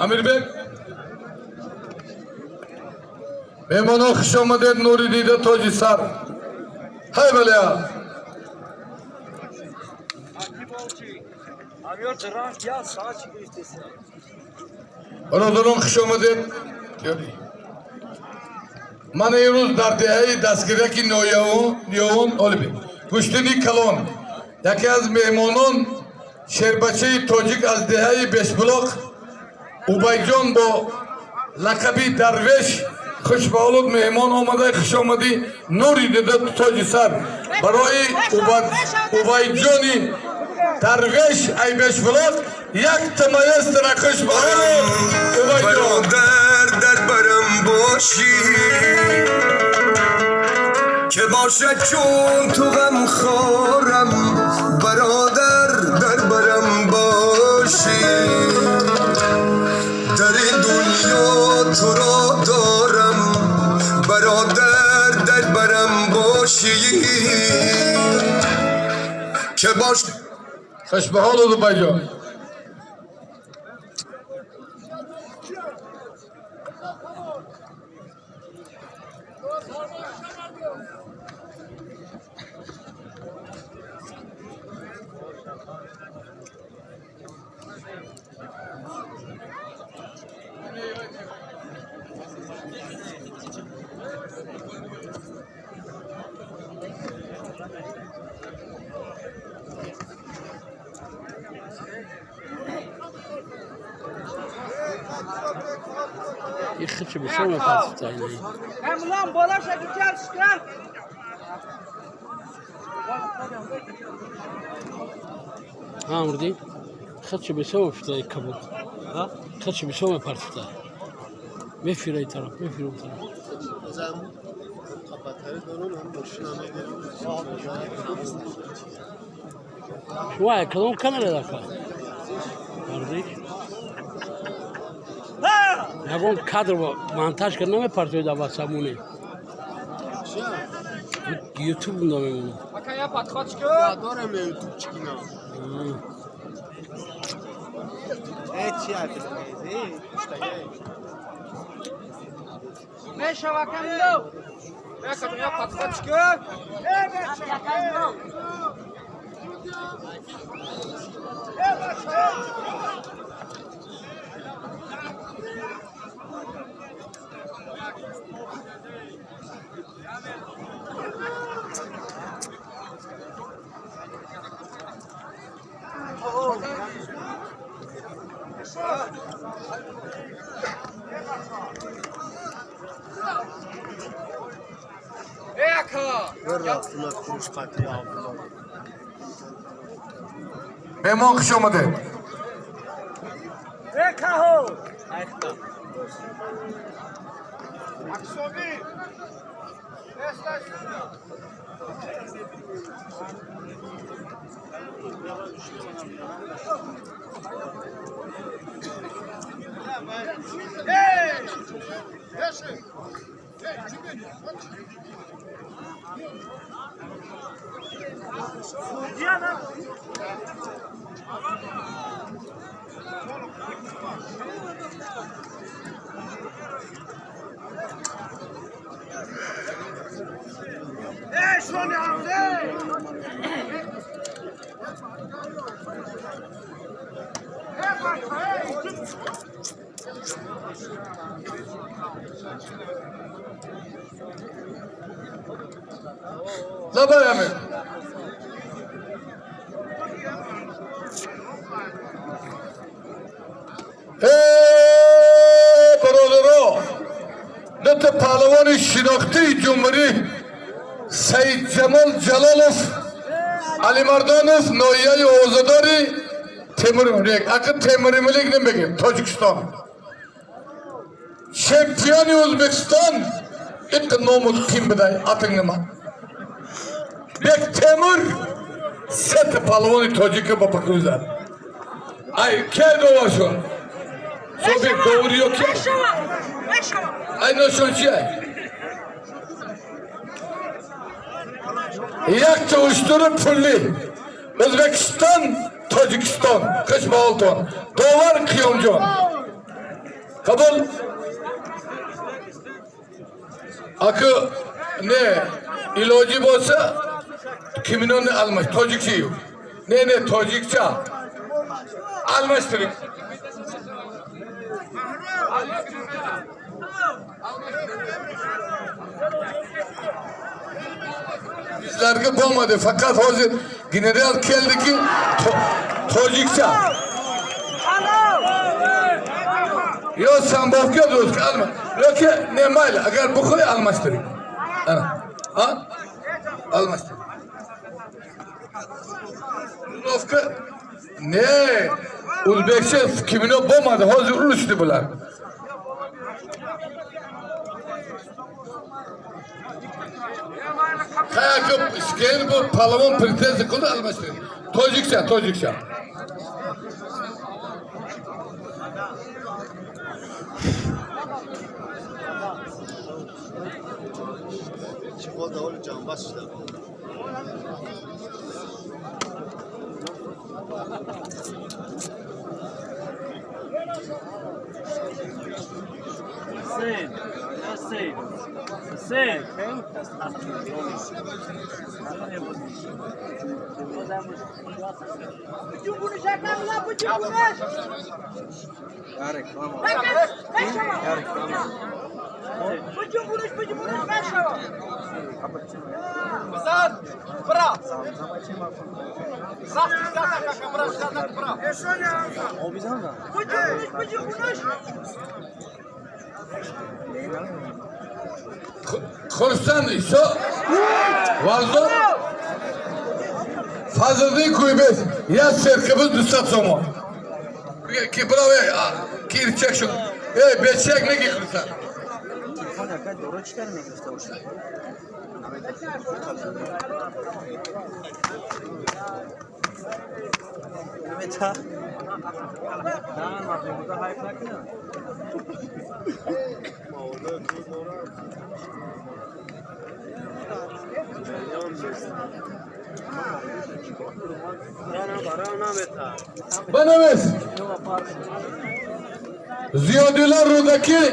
Амирбек, меҳмонҳо, хуш омадед, нури дида, тоҷи сар. Ҳай баля. Амир ҷаранг я саачи гирифтеси. Бародарон, хуш омадед. Ман имрӯз дар деҳаи Дастгираки Ниёвон олибек гӯштини калон. Яке аз меҳмонон, шербачаи тоҷик аз деҳаи Бешбулоқ, Убайҷон бо лақаби Дарвеш. Хушбаолуд меҳмон омада, хуш омадӣ, нури дида, тоҷи сар. Барои Убайҷони Дарвеш ай Бешбулоқ якта маэстро. Хушбаолуд, Убайҷон. برادر در برم باشی که باشد چون تو غم خورم. برادر در برم باشی، در این دنیا تو را دارم. برادر در برم باشی که باش Хушбаолуд, Убайҷон. Ихчи бисёр мепартифта ина. Амлон бола шаки ҷалшкар. Ҳа, мурдӣ, хачи бисёр мефита кабуд, хачи бисёр мепартифта, мефира и тараф, мефира он тараф. Шумо кадом канале дака мардӣ? Ягон кадр монтаж кард намепартоед дар ватсапмоне, ютуб намемонад. Ака, я подходчика. Дорем ютубчикина. Э, чи ай? Мешава камло. Яка я подходчика. Э, мешава камло. Э, бача. Э, ака. Рафтуна фурӯш қатъи Абдулло. Меҳмон, хуш омадед. Э, каҳо. Аксоби. Э, шони амде. Э, бача, э. Лабай, Амир. Э, бародаро, дута паҳлавони шинохтии ҷумҳурӣ, Саидҷамол Ҷалолов, Алимардонов, ноҳияи Озодори Темуримулик, аки Темуримулик намегем, Тоҷикистон, чемпиони Ӯзбекистон, иқ номуд ким бидай, атинг нима, Бектемур сета паҳлавони тоҷика ба пакӯ зад. Ай кай доваршон собиқ довури ё ки? Мешава. Мешава. Ай ношон чи ай? Якта уштури пулли. Ӯзбекистон, Тоҷикистон, хушбаолтон. Довар Қиёмҷон. Қабул? Акы не илоҷӣ боса киминони алмаш тоҷикчи не не тоҷикча алмаштирик. Bizlarga bo'lmadi, faqat hozir general keldiki tojikcha. Yo sambovga do'st alma. Yoki ne mayli, agar buxoy almashtiring. Ana. Ha? Almashtiring. Rulovka ne? O'zbekcha kimino bo'lmadi, hozir urushdi bular. Hayakım keyin bu palavon pretензия qildi almashtiring. Tojikcha, tojikcha. Чиқода ҳоли ҷанбаз шуда. Hüseyin, Hüseyin, Hüseyin. Xursand Iso Varzo Fazliddin Kuybek ya serkibiz 200 сомон. Ки бирав ки ирчак шуд. Эй бечак неги Xursand. Телефон якай доро чӣ кар мегирифта бошад? Намета? На, мардумуда ҳайф накунад. Банавес. Зиёдулло Рӯдакӣ